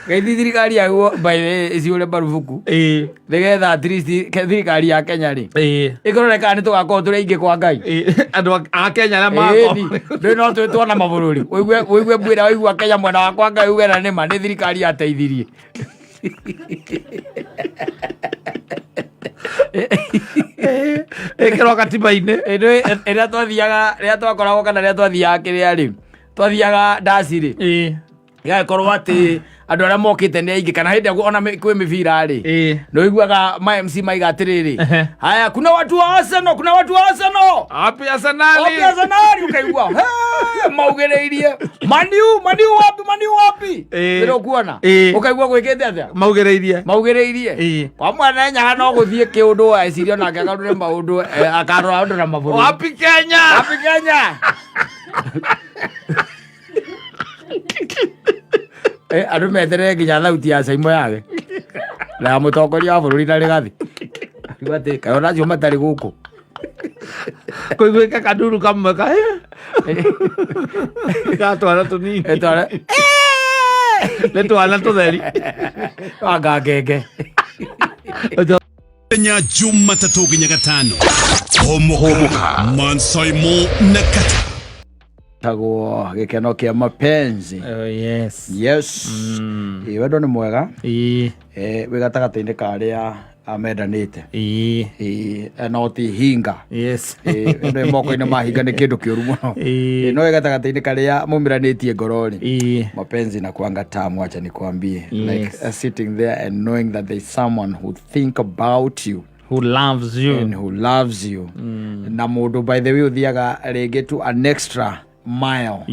Gaithi thirikari yaguo by the way ĩciũre marubuku nĩgetha at least thirikari ya Kenya rĩ ĩkorore kana nĩ tũgakorwo tũrĩ aingĩ kwa Ngai. Andũ a Kenya arĩa Ĩni, magakorwo ndũĩ no twĩtwo na mabũrũri ũigue ũigue mbwĩra waigua Kenya mwena wakwa Ngai uge na nĩma nĩ thirikari yateithirie. Ĩkĩrwo katiba-inĩ. Ĩ, ndũĩ, rĩrĩa twathiaga rĩrĩa twakoragwo kana rĩrĩa twathiaga kĩrĩa rĩ twathiaga ndaci rĩ Gĩgagĩkorwo atĩ andũ arĩa mokĩte nĩ aingĩ kana hĩndĩ ĩrĩa ona kwĩ mĩbira rĩ nĩ ũiguaga ma MC maiga atĩrĩrĩ, "Haya, kuna watu wa Arsenal, kuna watu wa Arsenal." Wapi Arsenal? Wapi Arsenal? Ũkaigua "Hey," maugĩrĩirie Maniu, Maniu wapi, Maniu wapi? Nĩ ũkuona ũkaigua gwĩkĩte atĩa? Maugĩrĩirie. Maugĩrĩirie. Kwa mwana nyaga no gũthiĩ kĩũndũ eciria onake agarũre maũndũ, akarora ũndũ na mabũrũri. Wapi Kenya? Wapi Kenya? Andũ meterere nginya thauti ya Saimo yage na ya mũtongoria wa bũrũri na Rigathi. Rĩu atĩ kaĩ ona acio matarĩ gũkũ. Kũiguĩka kanduru kamwe ka ga twana tũnini. Nĩ twana tũtheri. Wanga ngenge. Mũthenya Jumatatũ nginya Gatano Homoka Mansaimo na Kata. Tagwo gĩkeno kĩa mapenzi. Oh, yes. Yes. Ĩ, wendo nĩ mwega. Wĩ gatagatĩ-inĩ ka arĩa mendanĩte. Ĩ, no ti hinga. Ĩ, wendo wĩ moko-inĩ ma hinga nĩ kĩndũ kĩũru mũno. Ĩ, no wĩ gatagatĩ-inĩ karĩa mumiranĩtie ngoro rĩ, mapenzi na kuanga tamu, acha nikwambie. Like sitting there and knowing that there's someone who think about you who loves you and who loves you, na mũndũ by the way ũthiaga rĩngĩ to an extra mile.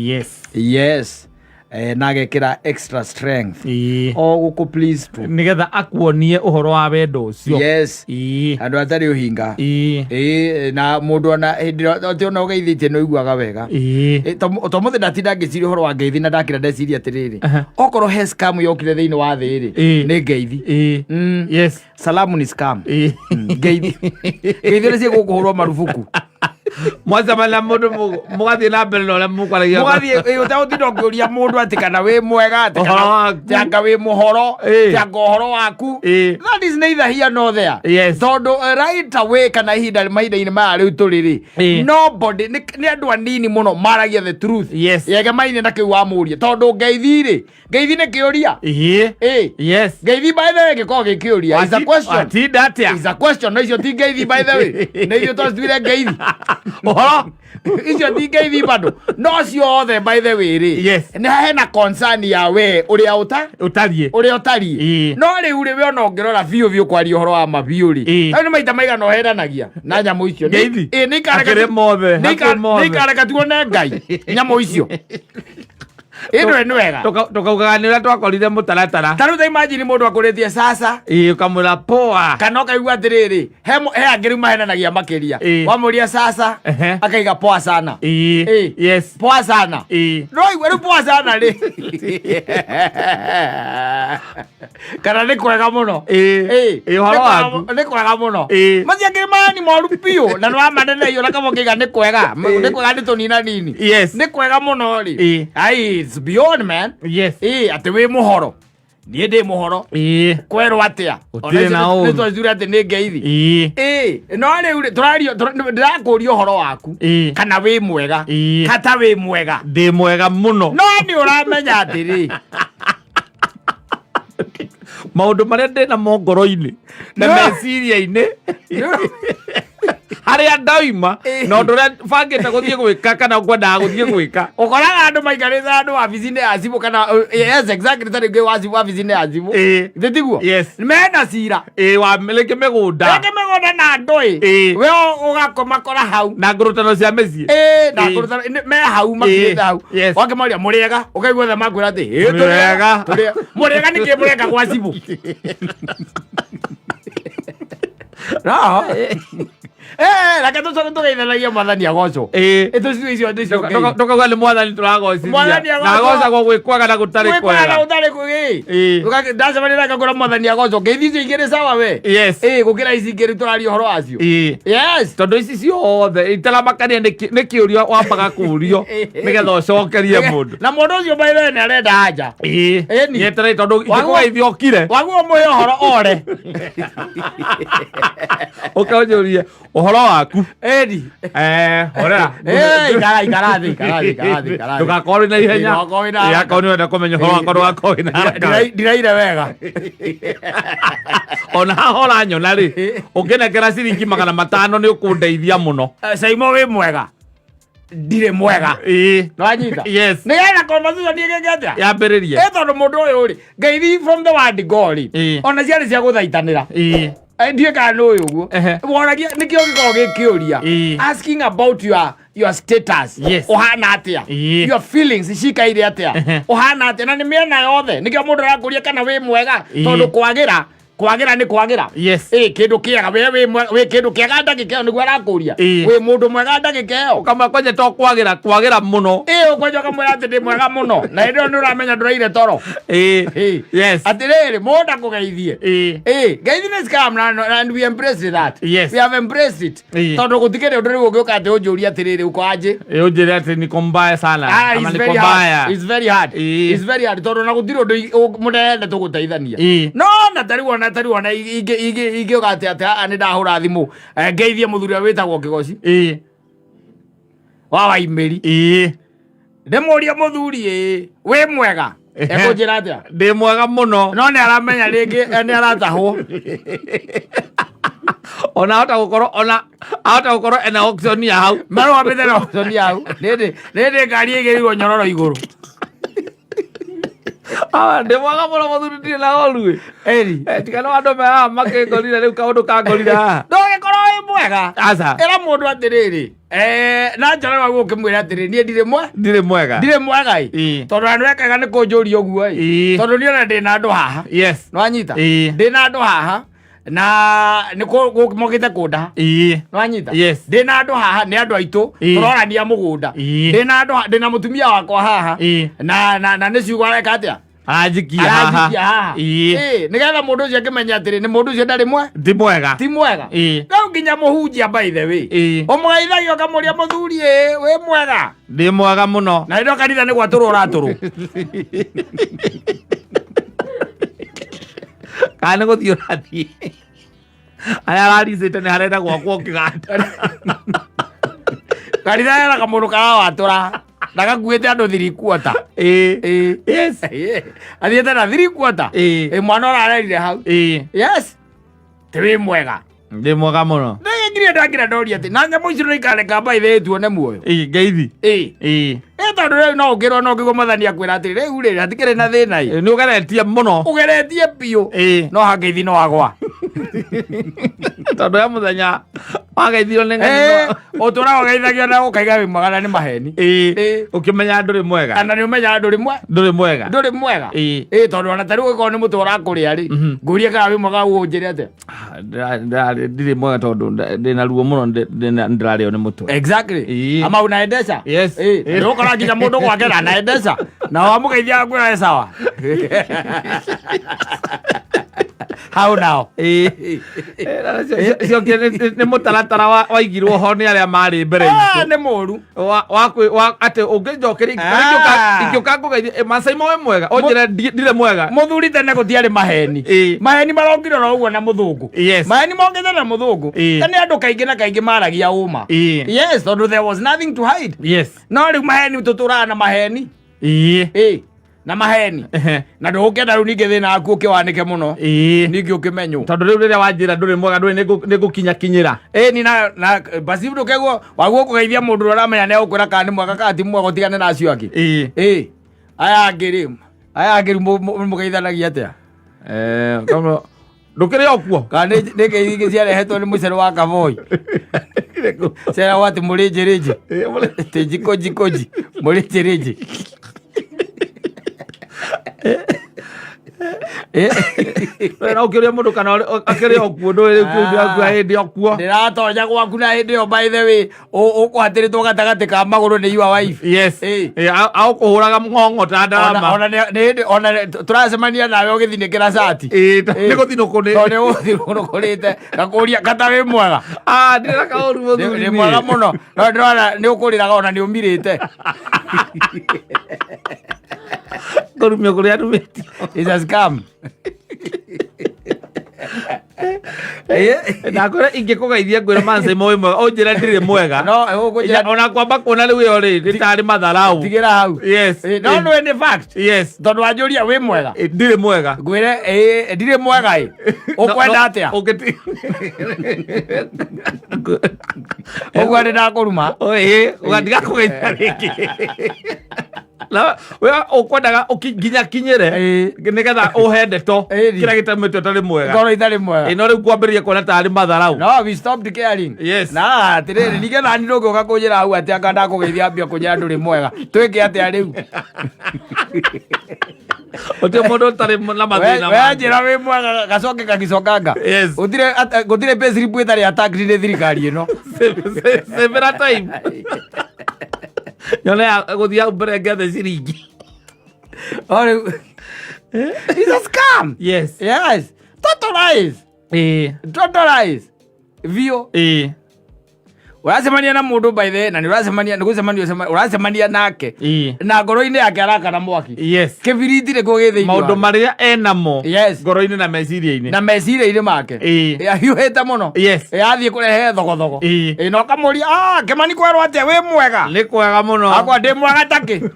Yes, na agekĩra extra strength o gũkũ please tu nĩgetha akuonie ũhoro wa wendo ũcio. Andũ atarĩ ũhinga. Ĩĩ, na mũndũ ona hĩndĩ ĩrĩa atĩ ona ũgeithĩtie nĩ ũiguaga wega. Ĩ, to mũthĩ ndatinda ngĩciria ũhoro wa ngeithi na ndakĩra ndeciria atĩrĩrĩ, okorwo he scam yokire thĩinĩ wa thĩ rĩ, nĩ ngeithi. Salamu ni scam. Ngeithi ngeithi nĩ cigũkũhũrwo marubuku. Mwacemania mũndũ mũgathiĩ na mbere na ũrĩa mũkwaragia. Mũgathiĩ ũtegũtinda ũkĩũria mũndũ atĩ kana wĩ mwega, atĩ Ũhoro kana waku. atĩ anga wĩ mũhoro, atĩ anga ũhoro waku. That is neither here nor there. Tondũ right away kana ihinda mahinda-inĩ maya rĩu tũrĩ rĩ, nobody nĩ andũ anini mũno maragia the truth. Yegemaine na kĩu wamũria tondũ ngeithi rĩ, ngeithi nĩ kĩũria. Ĩ. Ngeithi by the way gĩkoragwo gĩ kĩũria. It's a question. Watinda atĩa? It's a question. No icio ti ngeithi by the way. Nĩ ithuĩ twacituire ngeithi. Ũhoro. Icio ti ngeithi bado. No ciothe by the way rĩ, nĩ hena concern ya we ũrĩa ũta ũtariĩ. Ũrĩa ũtariĩ. No rĩu rĩ, we ona ũngĩrora biũ biũ kwaria ũhoro wa ma biũ rĩ, rĩu nĩ maita maigana ũhenanagia na nyamũ icio. Ngeithi? Ĩ, nĩ ikareka Akĩrĩ mothe, hakĩrĩ mothe. Nĩ ikareka tuone Ngai nyamũ icio. Ĩno nĩ wega. Tũkaugaga nĩ ũrĩa twakorire mũtaratara. Ta rĩu ta imagine mũndũ akũrĩtie sasa. Ĩĩ, ũkamwĩra poa. Kana ũkaigua atĩrĩrĩ, he angĩ rĩu mahenanagia makĩria. Wamũria sasa, akaiga poa sana. Poa sana. No igua rĩu poa sana rĩ, kana nĩ kwega mũno. Ĩĩ, ũhoro Nĩ kwega waku. nĩ kwega mũno. Macio angĩ mani moru biũ na nĩ wamaneneio na kama ũkĩiga nĩ kwega. Nĩ kwega nĩ tũnina nini. Nĩ kwega mũno rĩ. Ai, it's beyond, man. Ĩĩ, atĩ wĩ mũhoro, niĩ ndĩ mũhoro. Kwerwo atĩa? Gũtirĩ na ũũru. Nĩ twacure atĩ nĩ ngeithi. Ĩĩ, no rĩu rĩ, tũrario ndĩrakũria ũhoro waku kana wĩ mwega, kata wĩ mwega. Ndĩ mwega mũno. No nĩ ũramenya atĩrĩ, maũndũ marĩa ndĩ namo ngoro-inĩ na meciria-inĩ, harĩa ndaima na ũndũ ũrĩa bangĩte gũthiĩ gwĩka kana ngwendaga gũthiĩ gwĩka. Ũkoraga andũ maikarĩte andũ wabici-inĩ ya cibũ kana yes, exactly, ta rĩngĩ wabici wabici-inĩ ya cibũ. Githĩ tiguo? Yes. Mena cira. Ĩĩ, wa rĩngĩ mĩgũnda. Rĩngĩ mĩgũnda na andũ ĩ. We ũgakomakora hau. Na ngũrũtano cia mĩciĩ. Ĩĩ, na ngũrũtano me hau makirĩte hau. Wakĩmoria mũrĩega, ũkaigua othe makwĩra atĩ ĩĩ, Tũrĩ ega. Tũrĩ mũrĩega nĩkĩ mũreka gwa cibũ? No. Eh, reke tũcoke tũgeithanagie mwathani agocwo. Ĩĩ. Ĩtũcio icio nĩcio ngai. Ndũkauga nĩ mwathani tũragocithia. Mwathani agocwo. Na agocagwo gwĩ kwega na gũtarĩ Gwĩ kwega na kwega. gũtarĩ kwega. Ĩĩ. Ndacemania nake ngwĩra mwathani agocwo. Ngeithi icio igĩrĩ sawa we. Yes. Ĩĩ, gũkĩra ici ingĩ rĩu tũraria ũhoro wacio. Ĩĩ. Yes. Tondũ ici ciothe itaramakania nĩ kĩũria wambaga kũũrio nĩgetha ũcokerie mũndũ. Na mũndũ ũcio by the way nĩ arenda anja. Ĩĩ. Ĩni. Nĩetereire tondũ ingĩkũgeithia ũkire. Waguo mũhe ũhoro ore. Ũkanjũrie ũhoro waku. Ĩni. Eh, horera. Eh, ikara ikara thĩ ikara thĩ ikara thĩ ikara thĩ. Ndũgakorwo wĩna ihenya. Ndũgakorwo wĩna Ĩĩ, haraka. akorwo nĩ ũrenda kũmenya ũhoro wakwa ndũgakorwo wĩna haraka. Ndiraire wega. Ona haha ũranyona rĩ, ũngĩnengera ciringi 500 nĩ ũkũndeithia mũno. Saimo wĩ mwega. Ndirĩ mwega. Ĩĩ. Nĩwanyita? Yes. Nĩgetha conversation ĩgĩke atĩa? Yambĩrĩrie. Ĩ tondũ mũndũ ũyũ rĩ, ngeithi from the word go rĩ, Ĩĩ. ona ciarĩ cia gũthaitanĩra. Ĩĩ. Ndiũĩ kana nĩ ũyũ ũguo. Ehe. Woragia nĩkĩo gĩkoragwo gĩ kĩũria. Ĩĩ. Asking about your status. Yes. Ũhana atĩa? Ĩĩ. Your feelings cikaire atĩa? Ehe. Ũhana atĩa? Na nĩ mĩena yothe. Nĩkĩo mũndũ arakũria kana wĩ mwega. Ĩĩ. Tondũ kwagĩra kwagĩra nĩ kwagĩra. Yes. Ĩĩ kĩndũ kĩega we wĩ mwega wĩ kĩndũ kĩega ndagĩka ĩyo nĩguo arakũria. Ĩĩ. Wĩ mũndũ mwega ndagĩka ĩyo. Ũkamwĩra kwanja to kwagĩra kwagĩra mũno. Ĩĩ ũkwanja ũkamwĩra atĩ ndĩ mwega mũno. Na hĩndĩ ĩyo nĩ ũramenya ndũraire toro. Ĩĩ. Ĩĩ. Yes. Atĩrĩrĩ mũndũ akũgeithie. Ĩĩ. Ĩĩ, ngeithi nĩ scam na and we embrace that. Yes. We have embraced it. Ĩĩ. Tondũ gũtikĩrĩ ũndũ rĩu ũngĩũka atĩ ũnjũrie atĩrĩrĩ uko aje. Ĩĩ ũnjĩre atĩ niko mbaya sana. Ah, Ama it's niko very hard. mbaya. It's very hard. Ĩĩ. It's very hard. Tondũ na gũtirĩ ũndũ mũnene tũgũteithania. Ĩĩ. No na tarĩu ona tarĩu ona ingĩũka atĩ atĩ haha nĩ ndahũra thimũ ngeithie mũthuri ũrĩa wĩtagwo Kĩgoci Ĩĩ. wa Waimĩri. Ĩĩ. Ndĩmũrie mũthuri ĩĩ wĩ mwega. Ekũnjĩra atĩa? Ndĩ mwega mũno. No nĩ aramenya rĩngĩ nĩ aratahwo. Ona ahota gũkorwo ona ahota gũkorwo ena auction ya hau. Marũgamĩte na auction ya hau. Rĩndĩ rĩndĩ ngari ĩigĩrĩirwo nyororo igũrũ. Ah, ndĩ mwega mũno mũthuri ndirĩ na ũru. Ĩni. Tiga no andũ me haha makĩngorire rĩu kaũndũ kangorire haha. Ndũgĩkorwo wĩ mwega. Aca. Ĩra mũndũ atĩrĩrĩ na njara waguo ũkĩmwĩra atĩrĩ niĩ ndirĩ mwe Ndirĩ mwega. ndirĩ mwega ĩ Ĩĩ. tondũ andũ ekaga nĩ kũnjũria ũguo ĩ Ĩĩ. tondũ niĩ ona ndĩ na andũ haha Yes. nĩwanyita Ĩĩ. ndĩ na andũ haha na nĩ mokĩte kũndaha Ĩĩ. nĩwanyita Yes. ndĩ na andũ haha nĩ andũ aitũ Ĩĩ. tũrorania mũgũnda Ĩĩ. ndĩ na andũ ndĩ na mũtumia wakwa haha Ĩĩ. na nĩ ciugo areka atĩa Aranjikia haha. aranjikia haha Ĩĩ. Ĩĩ, nĩgetha mũndũ ũcio akĩmenya atĩrĩ nĩ mũndũ ũcio ndarĩ mwe Ndi mwega. ti mwega Ĩĩ. rĩu nginya mũhunjia by the way Ĩĩ. ũmũgeithagia ũkamũria mũthuri ĩ wĩ mwega Ndĩ mwega mũno. na rĩrĩa kanitha nĩ gwatũrwo ũratũrwo Kana nĩ gũthiĩ ũrathiĩ. Arĩa araricĩte nĩ harenda gwakwo kĩganda. Kanitha hena kamũndũ karawatũra na gakuĩte andũ thirikuota. Ĩĩ. Ĩĩ. Yes. Ĩĩ. Athiĩte na thirikuota. Ĩĩ. Ĩ mwana ũrarerire hau. Ĩĩ. Yes. Ti wĩ mwega. Ndĩ mwega mũno. Nginya ndagira ndoria atĩ na nyamũ icio nĩikareka mbaithe tuone muoyo. Ĩĩ ngeithi. Ĩĩ. Ĩĩ. Ĩ tondũ rĩu no ũngĩrwo no ũngĩgwo mwathani akwĩra atĩrĩ rĩu rĩ hatikĩrĩ na thĩna ĩ. Nĩ ũgeretie mũno. Ũgeretie biũ. Ĩĩ. No hangeithi no agwa. Tondũ ya mũthenya wageithirio nĩ Ĩĩ, ng'ani. ũtũraga ũgeithagio na ũkaiga wĩ mwega na nĩ maheni. Ĩĩ. Ĩĩ. Ũkĩmenya ndũrĩ mwega. Kana nĩ ũmenyaga ndũrĩ mwega. Ndũrĩ mwega. Ndũrĩ mwega. Ĩĩ. Ĩĩ tondũ ona tarĩu ũngĩkorwo nĩ mũtwe ũrakũrĩa rĩ, ngũrie kana wĩ mwega ũnjĩre atĩa. Ndirĩ mwega tondũ ndĩna ruo mũno ndĩrarĩo nĩ mũtwe. Exactly. Ĩĩ. Ama unaendesha? Yes. Ĩĩ. Nĩ ũkora nginya mũndũ gwake na anaendesha. Na wamũgeithia akwĩra ĩ sawa. How now? Ĩĩ. Cio nĩ mũtaratara waigirwo ho nĩ arĩa marĩ mbere Ah, itũ. nĩ mũru. Wa wa atĩ ũngĩnjokeria Ah. ingĩũka ngũgeithie Masai wĩ mwega ũnjĩre ndirĩ mwega. Mũthuri tene gũtiarĩ maheni. Ĩĩ. Maheni marokire oro ũguo na mũthũngũ. Yes. Maheni mokĩte na mũthũngũ. Ĩĩ. Tene andũ kaingĩ na kaingĩ maragia ũma. Ĩĩ. Yes, tondũ there was nothing to hide. Yes. No rĩu maheni tũtũraga na maheni. Ĩĩ. Ĩĩ. Na maheni. Ehe. Na ndũgũkĩenda rĩu ningĩ thĩna waku ũkĩwanĩke mũno. Ĩĩ. Ningĩ ũkĩmenywo. Tondũ rĩu rĩrĩa wanjĩra ndũrĩ mwega ndũrĩ nĩngũkinyakinyĩra. Ĩĩ ni na na basi ndũkeguo waguo kũgeithia mũndũ ũrĩa ũramenya nĩ egũkwĩra kana nĩ mwega kana ti mwega ũtigane na acio angĩ. Ĩĩ. Ĩĩ. Aya angĩ rĩ, aya angĩ rĩu mũgeithanagia atĩa? Ndũkĩrĩ o kuo. Kana nĩ ngeithi ingĩ ciarehetwo nĩ mũcere wa kaboi. Ciaragwo atĩ mũrĩnjĩrĩnjĩ. Atĩ njiko njiko nji. Mũrĩnjĩrĩnjĩ. No ũkĩũria mũndũ kana akĩrĩ o kuo, ndũĩ rĩu kĩu akua hĩndĩ o kuo. Ndĩratonya gwaku na hĩndĩ ĩyo, by the way, ũkũhatĩrĩtwo gatagatĩ ka magũrũ nĩ your wife. Aũkũhũraga ng'ong'o ta ndarama. Ona nĩ hĩndĩ ona tũracemania nawe ũgĩthinĩkĩra cati. Nĩ gũthinũkũ nĩ. Tondũ nĩ gũthinũkũrĩte ngakũria kata wĩ mwega. Ah, ndirĩ na kaũru mũthuri. Nĩ mwega mũno, no ndĩrona nĩ ũkũrĩraga ona nĩ ũmirĩte. Kũrumio kũrĩa ndumĩtio. It's a scam. Ndakwĩra ingĩkũgeithia ngwĩre manse moĩ mwega, ũnjĩre ndirĩ mwega. No ũkũnjĩra Ona kwamba kuona rĩu ĩyo rĩ nĩ tarĩ matharau. Tigĩra hau. No nĩ nĩ fact. Tondũ wanjũria wĩ mwega. Ndirĩ mwega. Ngwĩre ndirĩ mwega ĩ. Ũkwenda atĩa? Ũguo nĩ ndakũruma. Ũgatiga kũgeithia rĩngĩ. Na we ũkwendaga nginya kinyĩre nĩgetha ũhe ndeto kĩrĩa gĩtũmĩte ũtarĩ mwega. Ngorwo itarĩ mwega. No rĩu kwambĩrĩria kuona tarĩ matharau. No we stopped caring. Na atĩrĩrĩ, ningĩ nani ndũngĩũka kũnjĩra hau atĩ anga ndakũgeithia ambia kũnjĩra ndũrĩ mwega. Twĩke atĩa rĩu? Gũtirĩ mũndũ ũtarĩ na mathĩna. We njĩra wĩ mwega gacoke gagĩcokanga. Gũtirĩ gũtirĩ payslip ĩtarĩ attacked nĩ thirikari ĩno. Severa time. Nyone ya gũthiĩ hau mbere ngethe ciringi. O rĩu. It's a scam. Yes. Total lies. Total lies. Biũ. Ũracemania na mũndũ, by the way, na nĩ ũracemania nĩ gũcemania ũracemania nake na ngoro-inĩ yake arakana mwaki. Kĩbiriti nĩkuo gĩ thĩinĩ Maũndũ wake. Marĩa enamo ngoro-inĩ na meciria-inĩ. Na meciria-inĩ make. Ahiũhĩte mũno. Athiĩ kũrehe thogothogo. Na ũkamũria, "Ah, Kĩmani, kwerwo atĩa, wĩ mwega?" Nĩ kwega mũno. Akwa ndĩ mwega takĩ.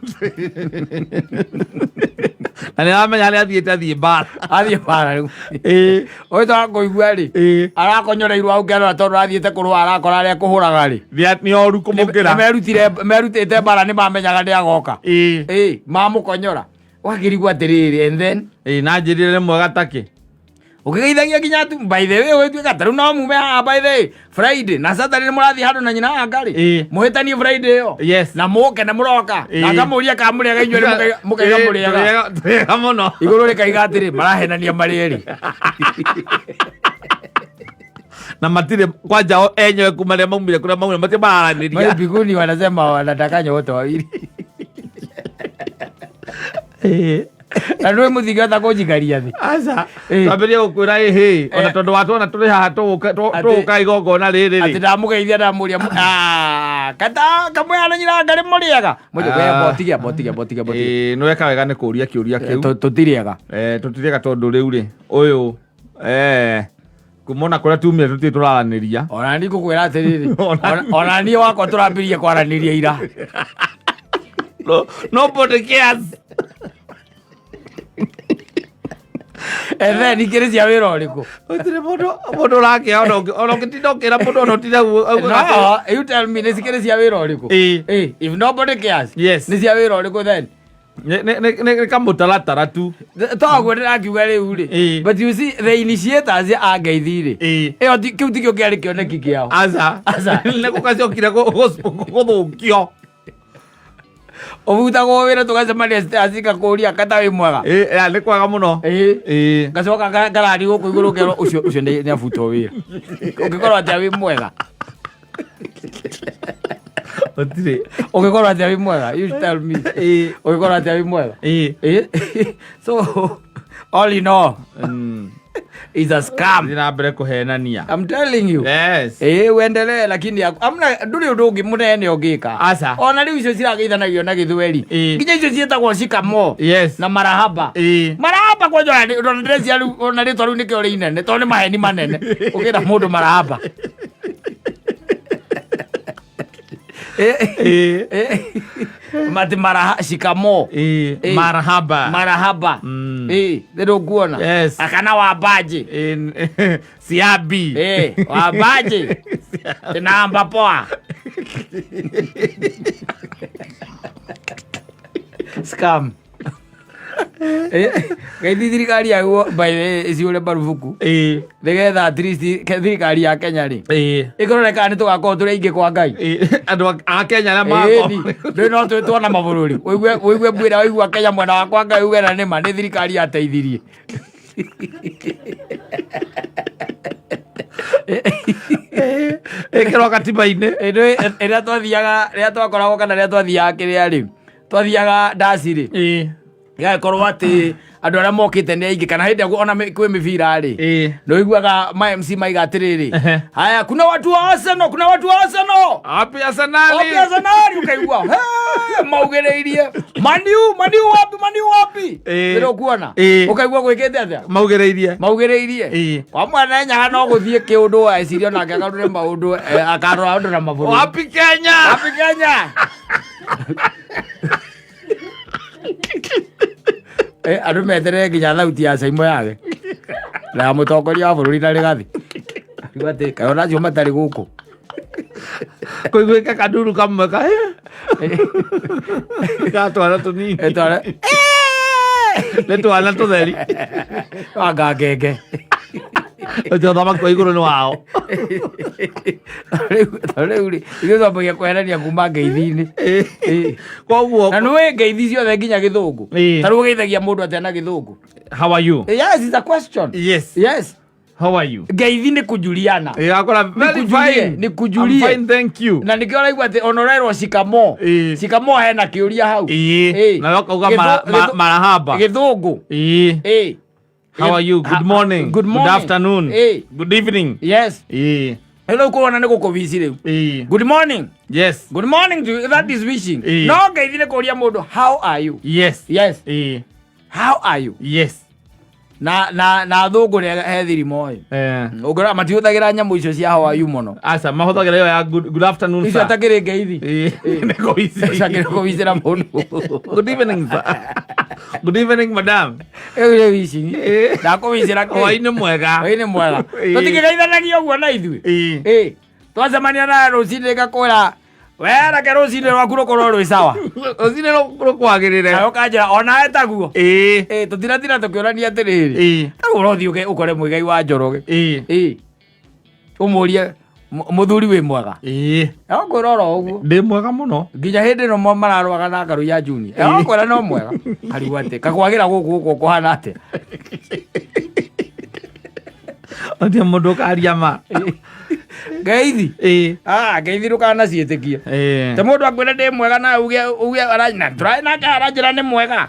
Na nĩ aramenya harĩa athiĩte, athiĩ mbara. Athiĩ bara rĩu. Ũyũ twakũigua rĩ, arakonyoreirwo hau kĩarora tondũ athiĩte kũrũa, arakora arĩa kũhũraga rĩ Nĩ oru kũmũkĩra. Nĩ merutĩte mbara, nĩ mamenyaga nĩ agoka. Mamũkonyora wakĩrigwo atĩrĩrĩ, and then Na njĩrire nĩ mwega takĩ. Ũkĩgeithagia nginya tu, by the way, ũgĩtuĩka ta rĩu no mume haha, by the way, Friday na Saturday nĩ mũrathiĩ handũ na nyina anga rĩ, mũhĩtanie Friday ĩyo na mũke na mũroka na ngamũria kana mũrĩega inyuĩ mũkaiga mũrĩega. Tũrĩega mũno. Igũrũ rĩkaiga atĩrĩ, marahenania marĩ erĩ. Na matirĩ kwanja o enyewe kuma rĩrĩa maumire kũrĩa maumire matirĩ mararanĩria. Mai mbinguni wanasema wanadanganya wote wawili. Na nĩ mũthingata kũnjikaria thĩ. Aca. Ĩĩ. Twambĩrĩrie gũkwĩra ĩhĩ ona tondũ watwona tũrĩ haha tũgũka igongona rĩrĩ Atĩ rĩ. Ndamũgeithia ndamũria, "Ah, kata kamwe na nyina ngarĩ mũrĩega?" Mũnjũ we botigia botigia botigia botigia. Ĩĩ, nĩ weka wega nĩ kũria kĩũria kĩu. Tũtirĩega. Tũtirĩega tondũ rĩu rĩ ũyũ kuma ona kũrĩa tumire tũtirĩ tũraranĩria. Ona ni ngũkwĩra atĩrĩrĩ, ona niĩ wakwa tũrambirie kwaranĩria ira. No, nobody cares. And then ikĩrĩ cia wĩra ũrĩkũ? Gũtirĩ mũndũ ũrakĩa ona ũngĩtinda ũkĩra mũndũ ona ũtinda No, you tell me, nĩ cikĩrĩ cia wĩra ũrĩkũ? If nobody cares, nĩ cia wĩra ũrĩkũ then? Nĩ kamũtaratara tu. Toguo ndĩrakiuga rĩu rĩ. But you see, the initiators a ngeithi rĩ, ĩyo kĩu tikĩo kĩarĩ kĩoneki kĩao. Aca. Aca. Nĩ gũgacokire gũthũkio. Ũbutagwo wĩra tũgacemania stairs ngakũria kata wĩ mwega. Nĩ kwega mũno. Ngacoka ngarari gũkũ igũrũ ngerwo ũcio nĩ abutwo wĩra. Ũngĩkorwo atĩa wĩ mwega? Gũtirĩ. Ũngĩkorwo atĩa wĩ mwega? You tell me. Ũngĩkorwo atĩa wĩ mwega? So all in all, is a scam. Thiĩ na mbere kũhenania. I'm telling you. Uendelee, lakini amna ndũrĩ ũndũ ũngĩ mũnene ũngĩka. Aca. Ona rĩu icio cirageithanagio na gĩthweri. Nginya icio ciĩtagwo shikamo na marahaba. Marahaba kwanja ona ndĩrecia rĩu ona rĩtwa rĩu nĩkĩo rĩ inene tondũ nĩ maheni manene. Ũkĩra mũndũ marahaba. Mati maraha shikamo. Marhaba. Marahaba. Nĩ ndũkuona. Akana wambaje. Siabi. Wambaje. Namba poa. Scam. Gaithi thirikari yaguo by the way ĩciũre marubuku nĩgetha at least thirikari ya Kenya rĩ ĩkorore kana nĩ tũgakorwo tũrĩ aingĩ kwa Ngai. Andũ a Kenya arĩa Ĩni, magakorwo ndũĩ no twĩtwo na mabũrũri ũigue ũigue mbwĩra waigua Kenya mwena wakwa Ngai uge na nĩma nĩ thirikari yateithirie. Ĩkĩrwo katiba-inĩ. Rĩrĩa twathiaga, rĩrĩa twakoragwo kana rĩrĩa twathiaga kĩrĩa rĩ, twathiaga ndaci rĩ, gagĩkorwo atĩ andũ arĩa mokĩte nĩ aingĩ, kana hĩndĩ ĩrĩa ona kwĩ mĩbira rĩ, nĩ ũiguaga ma MC maiga atĩrĩrĩ, haya, kuna watu wa Arsenal, kuna watu wa Arsenal. Wapi Arsenal? Wapi Arsenal? Ukaigua "Hey," maugĩrĩirie Maniu, Maniu wapi, Maniu wapi? Nĩ ũkuona ũkaigua gwĩkĩte atĩa? Maugĩrĩirie. Maugĩrĩirie. Kwa mwana nyaga no gũthiĩ kĩũndũ eciria onake akarure maũndũ, akarora ũndũ na mabũrũri. Wapi Kenya? Wapi Kenya? Andũ meterere nginya thauti ya Saimo yage na ya mũtongoria wa bũrũri na Rigathi. Akiuga atĩ kaĩ ona acio matarĩ gũkũ. Kũiguĩka kanduru kamwe ka ga twana tũnini. Nĩ twana tũtheri. Wanga ngenge. Ũcio ũthamaki wa igũrũ nĩ wao. Rĩu rĩ, ithuĩ twambagia kweherania kuma ngeithi-inĩ. Koguo Na nĩũĩ ngeithi ciothe nginya gĩthũngũ. Ta rĩu ũgeithagia mũndũ atĩa na gĩthũngũ? How are you? Yes, it's a question. Yes. Yes. How are you? Ngeithi nĩ kujuliana. Akora very Nikujulie, fine. nikujulie. I'm fine, thank you. Na nĩkĩo ũraigua atĩ ona ũrerwo shikamo. Shikamo hena kĩũria hau. Na ũkauga marahaba. Gĩthũngũ. How are you? Good morning. Good morning. Good afternoon. Good evening. Yes. Rĩu ũkuona nĩ gũkũbici rĩu. Good morning. Yes. Good morning to you. That is wishing. No ngeithi nĩ kũria mũndũ how are you? Yes. Yes. How are you? Yes. Na thũngũ rĩ he thirimo ĩ. Ũngĩrora matihũthagĩra nyamũ icio cia how are you mũno. Aca, mahũthagĩra ĩyo ya good afternoon, Icio sir. atakĩrĩ ngeithi. Nĩ kũbici. Icio akĩrĩ kũbicĩra mũndũ. Good evening, sir. Good evening, madam. Ĩu rĩu ici. Ndakũbicĩra kĩ? Hwaĩ-inĩ mwega. Hwaĩ-inĩ mwega. Tũtikĩgeithanagia ũguo na ithuĩ. Twacemania na rũcinĩ ngakwĩra, we reke rũcinĩ rwaku rũkorwo rwĩ sawa. Rũcinĩ rũkwagĩrĩre. Nawe ũkanjĩra onawe taguo. Tũtiratinda tũkĩũrania atĩrĩrĩ. Tarĩu ũrothiĩ ũkore Mũigai wa Njoroge. Ũmũrie, mũthuri wĩ mwega? Egũkwĩra oro ũguo. Ndĩ mwega mũno. Nginya hĩndĩ ĩno mararũaga na Ngaru ya Junior. Egũkwĩra no mwega. Karigwo atĩ, kakwagĩra gũkũ gũkũ kũhana atĩa? Otia mũndũ ũkaria ma. Ngeithi. Ngeithi ndũkanaciĩtĩkie. Te mũndũ akwĩra ndĩ mwega na uge na tũrarĩ nake aranjĩra nĩ mwega.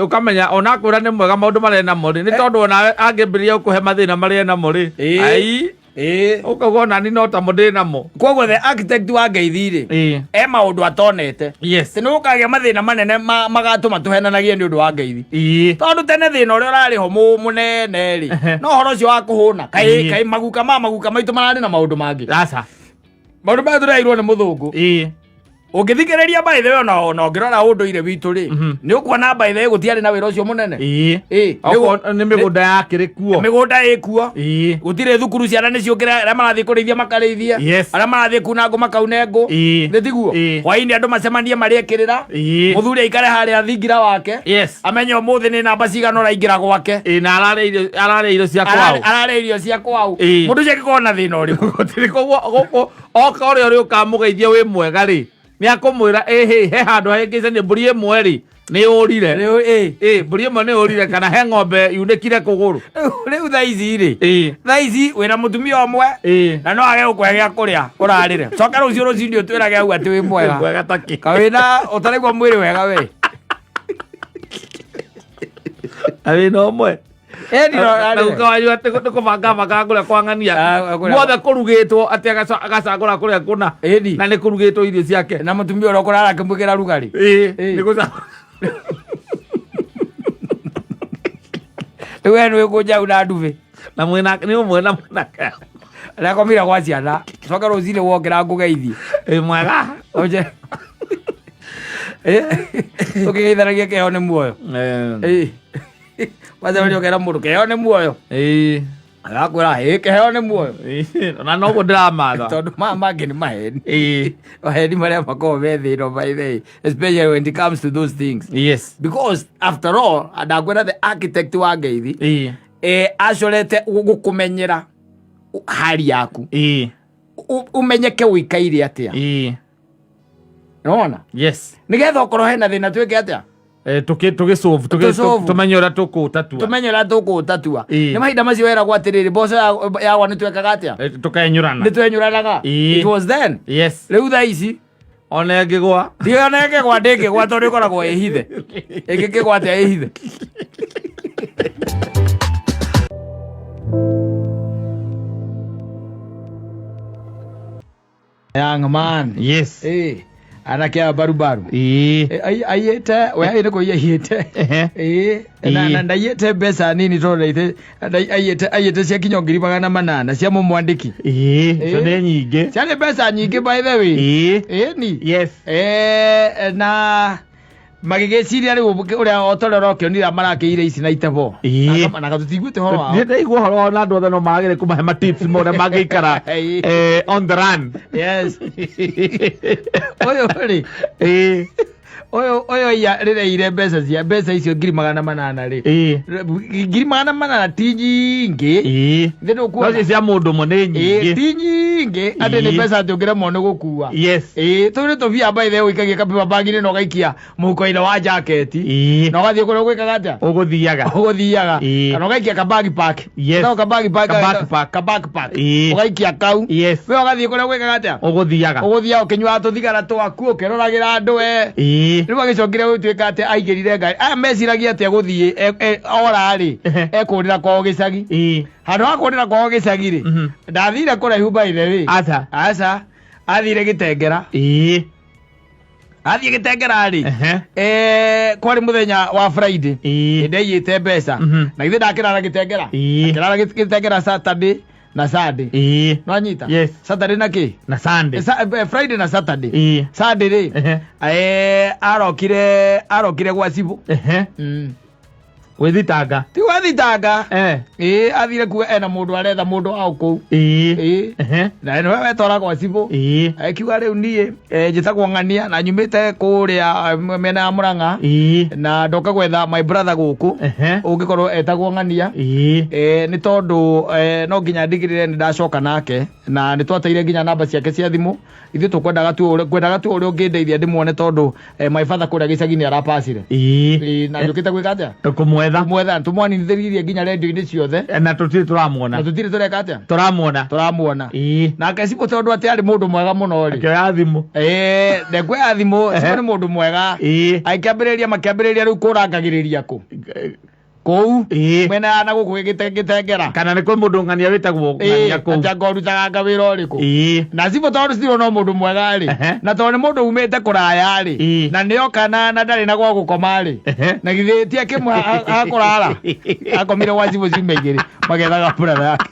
Ũkamenya ona akwĩra nĩ mwega maũndũ marĩa namo rĩ, nĩ tondũ ona angĩambĩrĩria gũkũhe mathĩna marĩa namo rĩ. Ai. Ũkauga ona niĩ no tamo ndĩ namo. Koguo the architect wa ngeithi rĩ, e maũndũ atonete. Atĩ nĩ gũkagĩa mathĩna manene magatũma tũhenanagie nĩ ũndũ wa ngeithi. Tondũ tene thĩna ũrĩa ũrarĩ ho mũnene rĩ, no ũhoro ũcio wa kũhũna. Kaĩ, kaĩ maguka ma maguka maitũ mararĩ na maũndũ mangĩ. Aca. Maũndũ maya tũreheirwo nĩ mũthũngũ. Ũngĩthikĩrĩria by the way, ona ũngĩrora ũndũire witũ rĩ, nĩ ũkuona by the way gũtiarĩ na wĩra ũcio mũnene. Okorwo nĩ mĩgũnda yakĩrĩ kuo. Mĩgũnda ĩ kuo. Gũtirĩ thukuru, ciana nĩ ciũkĩra, arĩa marathiĩ kũrĩithia makarĩithia. Arĩa marathiĩ kuna ngũ makaune ngũ. Nĩ tiguo? Hwaĩ-inĩ andũ macemanie marĩe kĩrĩra. Mũthuri aikare harĩa thingira wake. Amenye ũmũthĩ nĩ namba cigana ũraingĩra gwake. Na ararĩa irio cia kwao. Ararĩa irio cia kwao. Mũndũ ũcio angĩkorwo na thĩna ũrĩkũ? Gũtirĩ, koguo gũkũ oka ũrĩa ũrĩ ũkamũgeithia wĩ mwega rĩ, nĩ akũmwĩra, ĩhĩ, he handũ hahĩngĩcanie mbũri ĩmwe rĩ, nĩ yũrire. Mbũri ĩmwe nĩ yũrire kana he ng'ombe yunĩkire kũgũrũ. Rĩu thaa ici rĩ, thaa ici wĩna mũtumia ũmwe, na no age gũkũhe gĩa kũrĩa ũrarĩre. Coka rũciũ rũcinĩ ũtwĩrage hau atĩ wĩ mwega. Mwega ta kĩ. Ka wĩna ũtaraigua mwĩrĩ wega we. Na wĩna ũmwe. Ĩni no Na ararĩre. guka wanyu atĩ nĩ kũbanga bangaga kũrĩa kwa ng'ania. Kũrĩa- Guothe kũrugĩtwo atĩ agacagũra kũrĩa kũna. Ĩni. Na nĩ kũrugĩtwo irio ciake. Na mũtumia ũrĩa ũkũrara akĩmwĩkĩra rugarĩ. Nĩ gũcagũra. Rĩu we nĩ wĩkũnja hau na ndubi. Na mwĩna, nĩ ũmwe na mwĩnake. Arakomire gwa ciana. Coka rũcinĩ wokĩra ngũgeithie. Mwega. Oje. Ũkĩgeithanagia kĩheo nĩ muoyo. Wacemania ũkera mũndũ kĩheo nĩ muoyo. Agakwĩra, kĩheo nĩ muoyo. Na noguo ndĩramatha. Tondũ maya mangĩ nĩ maheni. Maheni marĩa makoragwo me thĩ ĩno by the way, especially when it comes to those things. Because after all, ndakwĩra the architect wa ngeithi, acorete gũkũmenyera hali yaku. Umenyeke ũikaire atĩa. Nĩwona? Nĩgetha okorwo hena thĩna twĩke atĩa? Eh, tũgĩsolve, Tũsolve. tũmenye ũrĩa tũkũũtatua. Tũmenye ũrĩa tũkũũtatua. Ĩĩ. Nĩ mahinda macio weragwo atĩrĩrĩ, mboco yagwa nĩ twekaga atĩa? Eh, tũkenyũrana. Nĩ twenyũranaga. Ĩĩ. It was then. Yes. Rĩu thaa ici Ona ĩngĩgwa. Ndiona ĩngĩgwa, ndĩngĩgwa tondũ ĩkoragwo ĩhithe. Ĩngĩkĩgwa atĩa ĩhithe? Young man. Yes. Eh, anake aya barubaru. Ĩĩ. Eh, aiyĩte we nĩ kũiya aiyĩte. Ehe. Ĩĩ, na Ĩĩ. na ndaiyĩte mbeca nini tondũ ndaite aiyĩte cia kinya 800,000 cia mũmwandĩki. Ĩĩ. Ĩĩ. Icio nĩ nyingĩ. Ciarĩ mbeca nyingĩ by the way. Ĩĩ. Ĩni. Yes. Eh, na magĩgĩciria rĩu ũrĩa o ta ũrĩa ũrakĩonire marakĩire ici na itebo. Ĩĩ. Na tũtiguĩte ũhoro wao. Nĩ ndaigua ũhoro wao na andũ othe no magĩrĩ kũmahe ma tips ma ũrĩa mangĩikara Ĩĩ. on the run. Yes. Ũyũ rĩ, Ĩĩ. ũyũ iya rĩrĩa ire mbeca cia mbeca icio 800,000 rĩ. Ĩĩ. 800,000 ti nyingĩ. Ĩĩ. Thĩ No ndũkuona. cio cia mũndũ ũmwe nĩ Ĩĩ, nyingĩ. ti nyingĩ atĩ nĩ Ĩĩ. mbeca atĩ ũngĩremwo nĩ gũkua. Yes. Ĩĩ, tũu nĩ tũbia by the way ũikagia kapipa bag-inĩ na ũgaikia mũhuko-inĩ wa jaketi. Ĩĩ. Na ũgathiĩ kũrĩa ũgwĩkaga atĩa? Ũgũthiaga. Ũgũthiaga. Ĩĩ. Kana ũgaikia ka backpack. Yes. No ka backpack. Ka backpack. Ka backpack. Ĩĩ. Ũgaikia kau. Yes. We ũgathiĩ kũrĩa ũgwĩkaga atĩa? Ũgũthiaga. Ũgũthiaga ũkĩnyuaga tũthigara twaku ũkĩroragĩra andũ we. Ĩĩ. Rĩu agĩcokire gũtuĩka atĩ aingĩrire ngari. Aya meciragia atĩ egũthiĩ ora rĩ, Ehe. ekũrĩra kwao gĩcagi. Ĩĩ. Handũ ha kũrĩra kwao gĩcagi rĩ, ndathire kũraihu by the way. Aca. Aca. Athire Gĩtengera. Ĩĩ. Athiĩ Gĩtengera rĩ, Ehe. kwarĩ mũthenya wa Friday. Ĩĩ. Nĩndaiyĩte mbeca. Na githĩ ndakĩrara Gĩtengera? Ĩĩ. Akĩrara Gĩtengera Saturday na Sunday. Ĩĩ. Nwanyita? Yes. Saturday na kĩ? Na Sunday. Friday na Saturday. Ĩĩ. Sunday rĩ, Ehe. arokire gwa cibũ. Ehe. Gwĩthitanga. Ti gwĩthitanga. Eh. Ĩĩ, athire kuga ena mũndũ aretha mũndũ wa kũu. Ĩĩ. Ĩĩ. Ehe. Na nĩwe wetwara gwa cibũ. Ĩĩ. Akiuga rĩu niĩ njĩtagwo Ng'ania na nyumĩte kũrĩa mĩena ya Mũrang'a. Ĩĩ. Na ndoka gwetha my brother gũkũ. Ehe. Ũngĩkorwo etagwo Ng'ania. Ĩĩ. Nĩ tondũ no nginya ndigĩrĩre nĩ ndacoka nake na nĩ twateire nginya namba ciake cia thimũ. Ithuĩ tũkwendaga tu ũrĩa, ngwendaga tu ũrĩa ũngĩndeithia ndĩmuone tondũ my father kũrĩa gĩcagi nĩ arapacire. Ĩĩ. Ĩĩ, na njũkĩte gwĩka atĩa? Kũmwetha. Kũmwetha, tũmwanithĩririe nginya redio-inĩ ciothe. Na tũtirĩ tũramuona. Na tũtirĩ tũreka atĩa? Tũramuona. Tũramuona. Ĩĩ. Nake Cibũ tondũ atĩ arĩ mũndũ mwega mũno rĩ. Akĩoya thimũ. Ĩĩ, ndekuoya thimũ, Cibũ nĩ mũndũ mwega. Ĩĩ. Akĩambĩrĩria, makĩambĩrĩria rĩu kũrangagĩrĩria kũ? Kũu. Ĩĩ. Mwena ya na gũkũ Gĩtengera. Kana nĩ kwĩ mũndũ ng'ania wĩtagwo ng'ania Ĩĩ, kũu. atĩ anga ũrutaga anga wĩra ũrĩkũ? Ĩĩ. Na Cibũ tondũ Cibũ no mũndũ mwega rĩ, Ehe. na tondũ nĩ mũndũ umĩte kũraya rĩ, Ĩĩ. na nĩoka na ndarĩ na gwa gũkoma rĩ, Ehe. na githĩ ti akĩmwe hakũrara? Akomire gwa Cibũ ciumia igĩrĩ magethaga brother yake.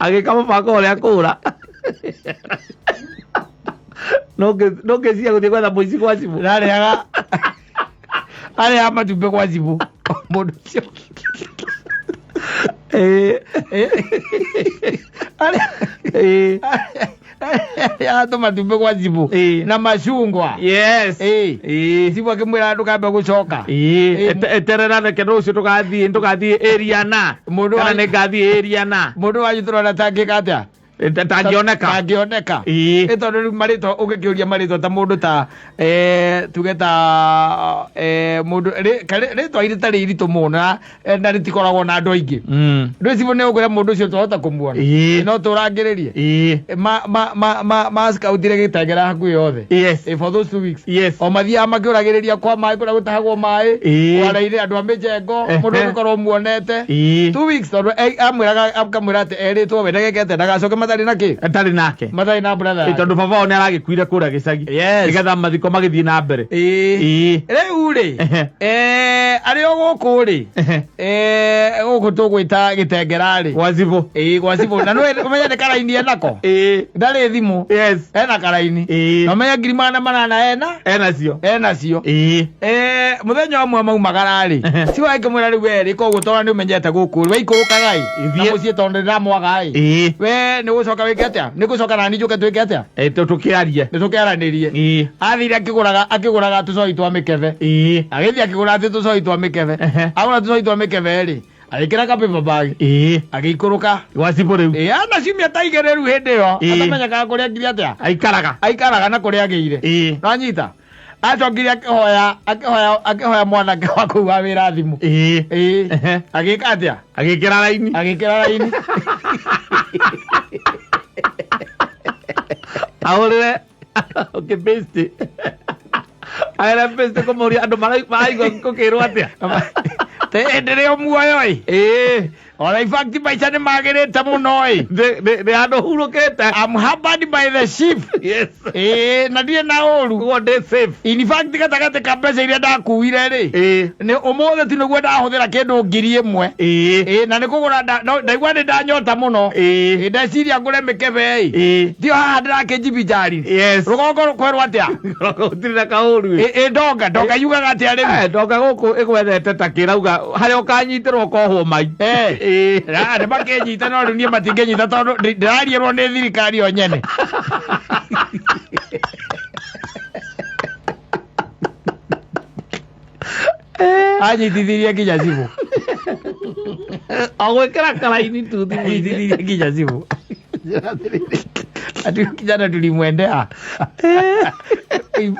Agĩka mũbango ũrĩa kũra. No ngĩciria gũthiĩ gwetha mũici gwa Cibũ. Narĩaga arĩaga matumbĩ gwa Cibũ. Mũndũ ũcio. Ĩĩ. Ĩĩ. Arĩaga tũmatumbĩ gwa Cibũ. Ĩĩ. Na macungwa. Yes. Ĩĩ. Ĩĩ. Cibũ akĩmwĩra ndũkambe gũcoka. Ĩĩ. Ĩĩ. Eterera reke rũciũ tũgathiĩ area na. Mũndũ Kana wa- nĩ ngathiĩ area na. Mũndũ wanyu tũrona tangĩka atĩa? Tangĩoneka. Tangĩoneka. Ĩĩ. Ĩ tondũ rĩu marĩtwa ũngĩkĩũria marĩtwa ta mũndũ ta tuge ta mũndũ rĩtwa rĩtarĩ iritũ mũno na rĩtikoragwo na andũ aingĩ. Rĩu Cibũ nĩ ũkwĩra mũndũ ũcio twahota kũmuona. Ĩĩ. No tũrangĩrĩrie. Ĩĩ. Ma scoutire Gĩtengera hakuhĩ yothe. Yes. For those 2 weeks. Yes. O mathiaga makĩũragĩrĩria kwa maĩ kũrĩa gũtahagwo maĩ. Ĩĩ. Kwara-inĩ andũ a mĩjengo, Ehe. mũndũ ũngĩkorwo muonete. Ĩĩ. 2 weeks tondũ amwĩraga akamwĩra atĩ erĩtwo we ndagekete ndagacoke matarĩ na kĩ? Atarĩ nake. Matarĩ na brother Ĩ, yake. tondũ baba wao nĩ aragĩkuire kũrĩa gĩcagi. Yes. Nĩgetha mathiko magĩthiĩ na mbere. Ĩĩ. Ĩĩ. Rĩu rĩ, Ehe. arĩ o gũkũ rĩ, Ehe. gũkũ tũgwĩta Gĩtengera rĩ. Gwa Cibũ. Ĩĩ, gwa Cibũ. Na nĩũĩ ũmenye nĩ karaini enako? Ĩĩ. Ndarĩ thimũ. Yes. Ena karaini. Ĩĩ. Na ũmenye 800,000 ena? Enacio. Enacio. Ĩĩ. Mũthenya ũmwe maumagara rĩ, Ehe. Cibũ agĩkĩmwĩra rĩu we rĩ, koguo tondũ nĩ ũmenyete gũkũ rĩ, we ikũrũkaga ĩ, na Ithiĩ. mũciĩ tondũ ndĩramwaga ĩ. Ĩĩ. We nĩ ũgũcoka wĩke atĩa? Nĩ ngũcoka nani njũke twĩke atĩa? Ĩ, tũkĩarie. Nĩ tũkĩaranĩrie. Ĩĩ. Athire akĩgũraga tũcoi twa mĩkebe. Ĩĩ. Agĩthiĩ akĩgũra atĩ tũcoi twa mĩkebe. Ehe. Agũra tũcoi twa mĩkebe rĩ, agĩkĩra ka paper bag. Ĩĩ. Agĩikũrũka. Gwa Cibũ rĩu. Ĩĩ, ana ciumia ta igĩrĩ rĩu hĩndĩ ĩyo. Ĩĩ. Atamenyekaga kũrĩa akire atĩa? Aikaraga. Aikaraga na kũrĩa agĩire. Ĩĩ. Nĩwanyita? Acokire akĩhoya akĩhoya akĩhoya mwanake wa kũu wa wĩra thimũ. Ĩĩ. Ĩĩ. Ehe. Agĩka atĩa? Agĩkĩra raini. Agĩkĩra raini. Ahũrĩre ũkĩpaste. Ahũrĩre paste kũmũria andũ maraigua gũkĩrwo atĩa. Ndĩrĩ o muoyo ĩ. Ĩĩ. Ona in fact maica nĩ magĩrĩte mũno ĩ. Nĩ handũ hurũkĩte. I'm hampered by the chief. Yes. Ĩĩ, na ndirĩ na ũru. Ũguo ndĩ safe. In fact gatagatĩ ka mbeca iria ndakuire rĩ. Ĩĩ. Nĩ ũmũthĩ tu nĩguo ndahũthĩra kĩndũ 1000. Ĩĩ. Ĩĩ, na nĩ kũgũra ndaigua nĩ ndanyota mũno. Ĩĩ. Ĩĩ, ndeciria ngũre mĩkebe ĩ. Ĩĩ. Ndio haha ndĩrakĩnjibinjari. Yes. Rũgongo kwĩrwo atĩa? Gũtirĩ na kaũru. Ĩ ĩ, ndonga, ndonga yugaga atĩa rĩu? Eh, ndonga gũkũ ĩgwethete ta kĩrauga harĩa ũkanyitĩrwo ũkohwo mai. Eh. Ĩĩ. Nĩ makĩnyita no rĩu niĩ matingĩnyita tondũ ndĩrariĩrwo nĩ thirikari o nyene. Anyitithirie nginya cibũ. O gwĩkĩra karaini tu thimũ-inĩ. Anyitithirie nginya cibũ. Ati kijana tulimwendea.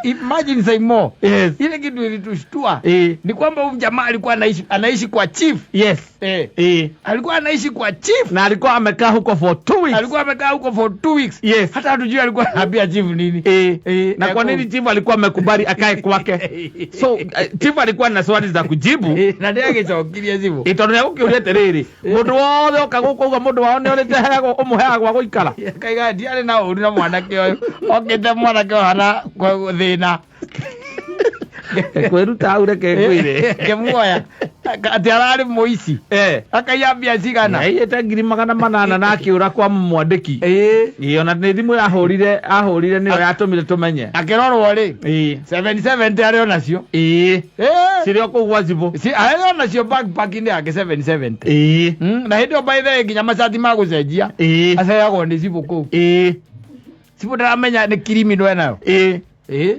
Imagine Saimo. Yes. Ile kitu ilitushtua Ĩĩ. ni kwamba huyu jamaa alikuwa anaishi kwa chief. Yes. Eh. Ĩĩ. Alikuwa anaishi kwa chief. Na alikuwa amekaa huko for 2 weeks. Alikuwa amekaa huko for 2 weeks. Yes. Hata hatujui alikuwa anaambia chief nini. Ĩĩ. Ĩĩ, Na kwa nini chief alikuwa amekubali akae kwake? So chief alikuwa na swali za kujibu. Ĩĩ, na nĩagĩcokirie cibũ. Ĩ tondũ nĩegũkĩũria atĩrĩrĩ, mũndũ wothe oka gũkũ auga mũndũ wao nĩorĩte heagwo ũmũheaga gwa gũikara. Kaiga ndiarĩ na ũru na mwanake ũyũ. Okĩte mwanake ũyũ hana thĩna. Kwĩruta hau reke ngwĩre. Ngĩmuoya atĩ ararĩ mũici. Eh. Akaiya mbia cigana. Aiyĩte 800,000 na akĩũra kwa mwandĩki. Ĩĩ. Ĩĩ, ona nĩ thimũ yahũrire ahũrire nĩyo yatũmire tũmenye. Akĩrorwo rĩ. Ĩĩ. 770 arĩ onacio. Ĩĩ. Ĩĩ. Cirĩ o kũu gwa cibũ. Arĩ onacio backpack-inĩ yake 770. Ĩĩ. Na hĩndĩ ĩyo by the way nginya macati ma gũcenjia Ĩĩ. aceagwo nĩ cibũ kũu. Ĩĩ. Cibũ ndaramenya nĩ criminal enayo. Ĩĩ. Ĩĩ.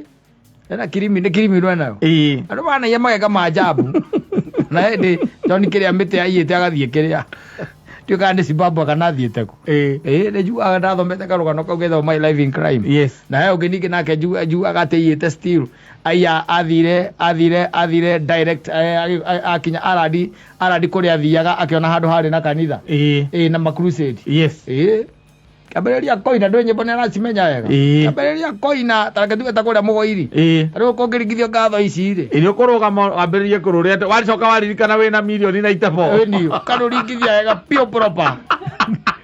Ena kirimi nĩ criminal enayo. Ĩĩ. Andũ manaiya mageka maajabu. Na hĩndĩ John kĩrĩa mĩtĩ aiyĩte agathiĩ kĩrĩa. Ndiũĩ kana nĩ Zimbabwe kana athiĩte kũ. Ĩĩ. Ĩĩ nĩ njugaga ndathomete karũgano kau getagwo My Life in Crime. Yes. Na he ũngĩ ningĩ nake njugaga atĩ aiyĩte still. Aiya athire direct akinya aradi kũrĩa athiaga akĩona handũ harĩ na kanitha. Ĩĩ. Ĩĩ na ma crusade. Yes. Ĩĩ. Kĩambĩrĩria koina ndũĩ nyĩmbo nĩaracimenya wega. Ĩĩ. Kĩambĩrĩria koina ta reke tuge ta kũrĩa Mũgoiri. Ĩĩ. Ta rĩu kũngĩringithio ngatho ici rĩ. Ĩrĩ ũkũrũgama wambĩrĩrie kũrũrĩa atĩ wacoka waririkana wĩna mirioni na itebo. Ĩni ũkarũringithia wega pure proper.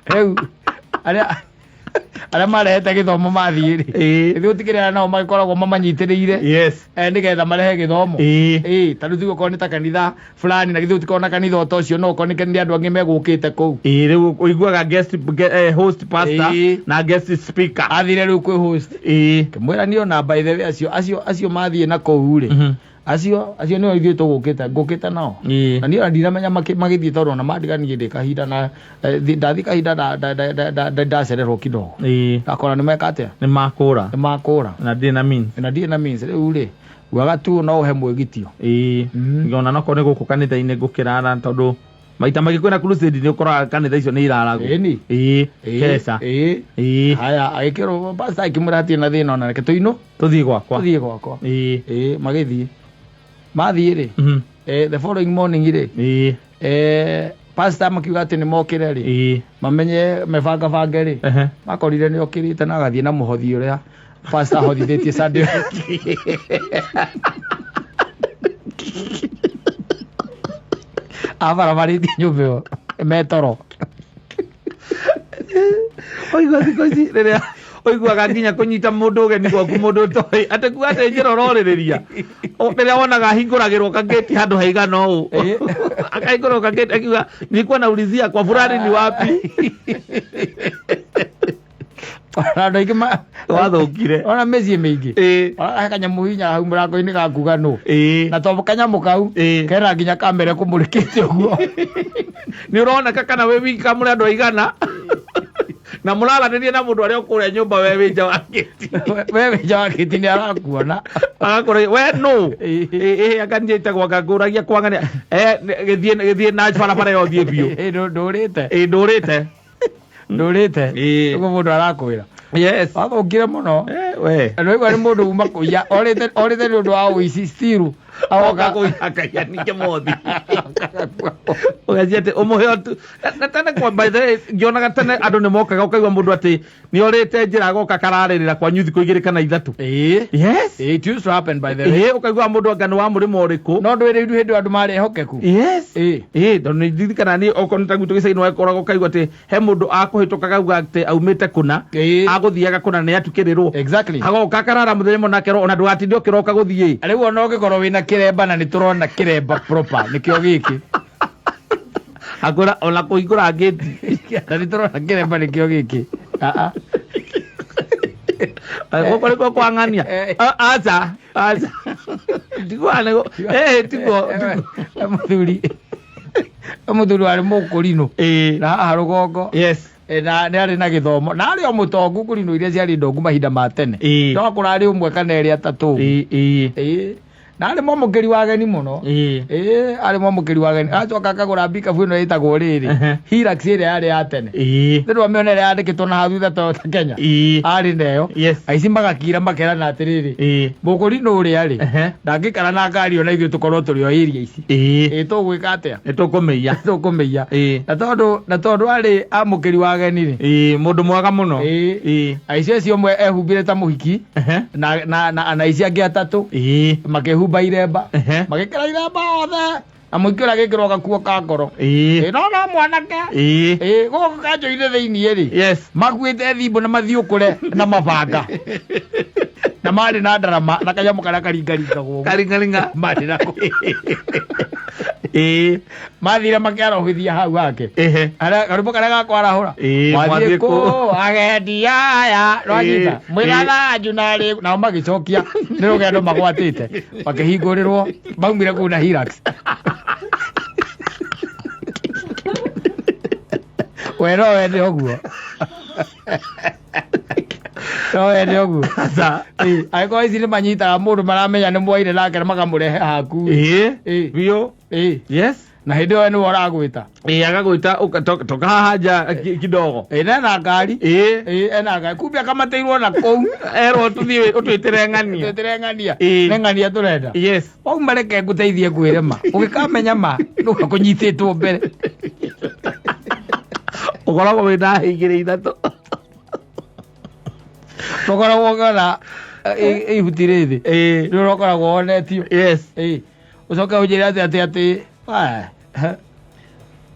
Rĩu arĩa marehete gĩthomo mathiĩ rĩ. Ĩĩ. Ithuĩ gũtikĩrĩ arĩa nao magĩkoragwo mamanyitĩrĩire. Yes. Nĩgetha marehe gĩthomo. Ĩĩ. Ĩĩ, ta rĩu tuge okorwo nĩ ta kanitha fulani na githĩ gũtikoragwo na kanitha o ta ũcio no okorwo nĩ andũ angĩ megũkĩte kũu. Ĩĩ, rĩu ũiguaga guest host pastor Ĩĩ. na guest speaker. Athire rĩu kwĩ host. Ĩĩ. Ngĩmwĩra niĩ ona by the way acio mathiĩ na kũu rĩ. Mhm. Acio nĩo ithuĩ tũgũkĩte ngũkĩte nao. Ĩĩ. Na niĩ ona ndinamenya magĩthiĩ tondũ ona mandiganirie ndĩ kahinda na ndathiĩ kahinda ndacererwo kidogo. Ĩĩ. Ndakora nĩ meka atĩa? Nĩ makũra. Nĩ makũra. Na ndirĩ na means. Na ndirĩ na means. Rĩu rĩ, ugaga tu no ũhe mwĩgitio. Ĩĩ. Ona nokorwo nĩ gũkũ kanitha-inĩ ngũkĩrara tondũ maita maingĩ kwĩna crusade nĩ ũkoraga kanitha icio nĩ iraragwo. Ĩni. Ĩĩ. Ĩĩ. Keca. Ĩĩ. Ĩĩ. Haya, agĩkĩrwo pastor akĩmwĩra hatirĩ na thĩna ona reke tũinũ. Tũthiĩ gwakwa. Tũthiĩ gwakwa. Ĩĩ. Ĩĩ, magĩthiĩ. Mathiĩ rĩ. Mhm. The following morning rĩ. Ĩĩ. Pastor makiuga atĩ nĩ mokĩre rĩ. Ĩĩ. Mamenye mebangabange rĩ. Ehe. Makorire nĩ okĩrĩte na agathiĩ na mũhothi ũrĩa pastor ahothithĩtie Sunday. Abarabarĩtie nyũmba ĩyo metoro. Ũigua thikũ ici rĩrĩa ũiguaga nginya kũnyita mũndũ ũgeni gwaku mũndũ ũtoĩ atĩ kuga atĩ njĩra ũrorĩrĩria. Rĩrĩa wonaga ahingũragĩrwo kageti handũ haigana ũũ. Ĩĩ. Akahingũrwo kageti akiuga nilikuwa naulizia kwa fulani ni wapi. Ona andũ aingĩ Wathũkire. Ona mĩciĩ mĩingĩ. Ĩĩ. Ona he kanyamũ hinya hau mũrango-inĩ gakuga nũ. Ĩĩ. Na to kanyamũ kau Ĩĩ. kena nginya kamera kũmũrĩkĩte ũguo. Nĩ ũroneka kana wĩ wika mũrĩ andũ aigana. Na mũraranĩria na mũndũ arĩa ũkũrĩa nyũmba we wĩ nja wa gĩti. We wĩ nja wa gĩti nĩ arakuona. Agakorwo we nũ? Ĩĩ. Ĩĩ, ĩĩ, anga niĩ njĩtagwo anga ngũragia kwang'ania. Gĩthiĩ na barabara ĩyo thiĩ biũ. Ĩĩ, ndũrĩte. Ĩĩ, ndũrĩte. Ndũrĩte. Ĩĩ. Ũguo mũndũ arakwĩra. Yes. Wathũkire mũno. We Nĩwaigua nĩ mũndũ uma kũiya, orĩte orĩte nĩ ũndũ wa ũici still. Agoka kũiya ningĩ mothi. Ũgecia atĩ ũmũhe o tu. Na tene kwa by the way, ngĩonaga tene andũ nĩ mokaga ũkaigua mũndũ atĩ nĩ orĩte njĩra agoka kararĩrĩra kwanyu thikũ igĩrĩ kana ithatũ. Ĩĩ. Yes. It used to happen, by the way. Ĩĩ, ũkaigua mũndũ anga nĩ wa mũrĩmo ũrĩkũ. No ndwĩrĩ hĩndĩ ĩyo andũ marĩ ehokeku. Yes. Ĩĩ. Ĩĩ, tondũ nĩ ndirikanaga niĩ okorwo nĩ ta gwitũ gĩcagi-inĩ wakoraga ũkaigua atĩ he mũndũ akũhĩtũkaga auga atĩ aumĩte kũna. Ĩĩ. Agũthiaga kũna nĩ atukĩrĩrwo. Exactly. Agoka akarara mũthenya ũmwe na akerwo ona ndũgatinde ũkĩroka gũthiĩ. Rĩu ona ũngĩkorwo wĩna kĩremba, na nĩ tũrona kĩremba proper nĩkĩo gĩkĩ. Akwĩra ona kũhingũra ngĩti. Na nĩ tũrona kĩremba nĩkĩo gĩkĩ. Aa. Gũkũ nĩkuo kwa ng'ania. Aca, aca. Tiguo nĩguo. Eh, tiguo. Mũthuri warĩ mũkũrinũ na haha rũgongo. Na nĩ arĩ na gĩthomo na arĩ o mũtongu kũrinũ iria ciarĩ ndongu mahinda ma tene. No kũrarĩ ũmwe kana erĩ atatũ. Ĩĩ. Na arĩ mwamũkĩri wa ageni mũno. Ĩĩ, arĩ mwamũkĩri wa ageni, acoka akagũra mbikabu ĩno ĩtagwo rĩrĩ, Hilux ĩrĩa yarĩ ya tene. Nĩ ndwamĩona ĩrĩa yandĩkĩtwo na hau thutha Toyota Kenya? Arĩ nayo. Aici magakira makerana atĩrĩrĩ, mũkũrinũ ũrĩa rĩ, ndangĩikara na ngari ĩyo na ithuĩ tũkorwo tũrĩ o area ici. Ĩĩ, tũgwĩka atĩa? Nĩ tũkũmĩiya. Tũkũmĩiya. Na tondũ arĩ amũkĩri wa ageni rĩ, Ĩĩ, mũndũ mwega mũno. Ĩĩ. Aici acio ũmwe ehumbire ta mũhiki na aici angĩ atatũ makĩhumba iremba, magĩkĩra iremba othe, na mũhiki ũrĩa agĩkĩrwo gakuo ka ngoro. Ĩĩ, no mwanake. Ĩĩ, gũkũ kanjũ-inĩ thĩiniĩ rĩ, makuĩte thimbũ na mathiũkũre na mabanga na marĩ na ndarama na kanyamũ karĩa karingaringagwo ũguo. Karingaringa. Marĩ nako. Mathire makĩarahũthia hau hake. Karwĩmbo karĩa gakwarahũra. Mwathiĩ Mwathiĩ kũ? kũ agendi aya nwanyita mwĩgathanju narĩ, nao magĩcokia nĩ rũgendo magwatĩte, makĩhingũrĩrwo maumire kũu na Hilux. We no wende ũguo, no wende ũguo? Aca. Ĩĩ, angĩkorwo ici nĩ manyitaga mũndũ maramenya nĩ mwaire nake na makamũrehe haku. Ĩĩ. Biũ. Ĩĩ. Na hĩndĩ ĩyo nĩwe ũragwĩta. Ĩĩ, agagwĩta toka haha nja kidogo. Ĩĩ, na ena ngari. Ĩĩ, ena ngari kumbe akamateirwo na kũu. Erwo tũthiĩ ũtwĩtĩre ng'ania. Twĩtĩre ng'ania. Ĩĩ. Nĩ ng'ania tũrenda. Wauma reke ngũteithie ngwĩre ma ũgĩkamenya ma nũgakũnyitĩtwo mbere. Ũkoragwo wĩna hĩ igĩrĩ ithatũ. Tũkoragwo ũkĩona ihuti rĩthĩ nĩ ũrokoragwo wonetio. Ĩĩ, ũcoke ũnjĩre atĩ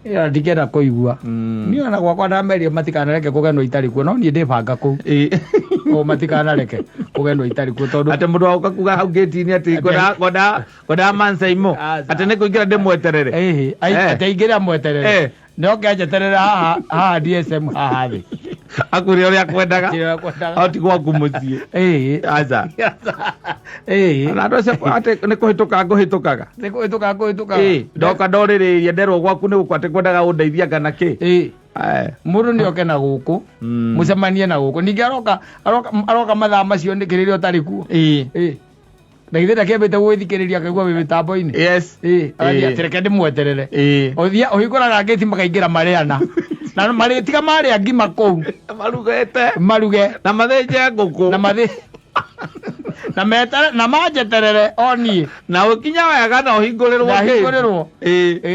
ĩyo ndingĩenda kũigua. Niĩ ona gwakwa ndameria matikanareke kũgenwo itarĩ kuo, no niĩ ndĩbanga kũu. O matikanareke kũgenwo itarĩ kuo tondũ Atĩ mũndũ waũka kuga hau ngĩti-inĩ atĩ ngwendaga mansaimo. Aca. Atĩ nĩ kũingĩra ndĩmweterere. Ĩhĩ, atĩ aingĩre amweterere. Nĩ oke anjeterere haha haha DSM haha thĩ. Akwĩre ũrĩa akwendaga. Akwĩre ũrĩa akwendaga. O ti gwaku mũciĩ. Aca. Na andũ acio atĩ nĩ kũhĩtũka ngũhĩtũkaga. Nĩ kũhĩtũka ngũhĩtũkaga. Ĩĩ, ndoka ndorĩrĩria nderwo gwaku nĩ gũkũ atĩ ngwendaga ũndeithia kana kĩ. Mũndũ nĩ oke na gũkũ, mũcemanie na gũkũ, ningĩ aroka mathaa macio nĩ kĩrĩrĩa ũtarĩ kuo. Ĩĩ. Na githĩ ndakĩambĩte gwĩthikĩrĩria akaigua wĩ mĩtambo-inĩ? Ĩĩ, agathiĩ atĩ reke ndĩmweterere. Ũthiĩ ũhingũraga ngĩti makaingĩra marĩana na marĩtiga marĩa ngima kũu. Marugĩte. Maruge. Na mathĩnje ngũkũ. Na mathĩ na metere na manjeterere o niĩ. Na ũkinya wega na ũhingũrĩrwo. Na hingũrĩrwo. Ĩĩ.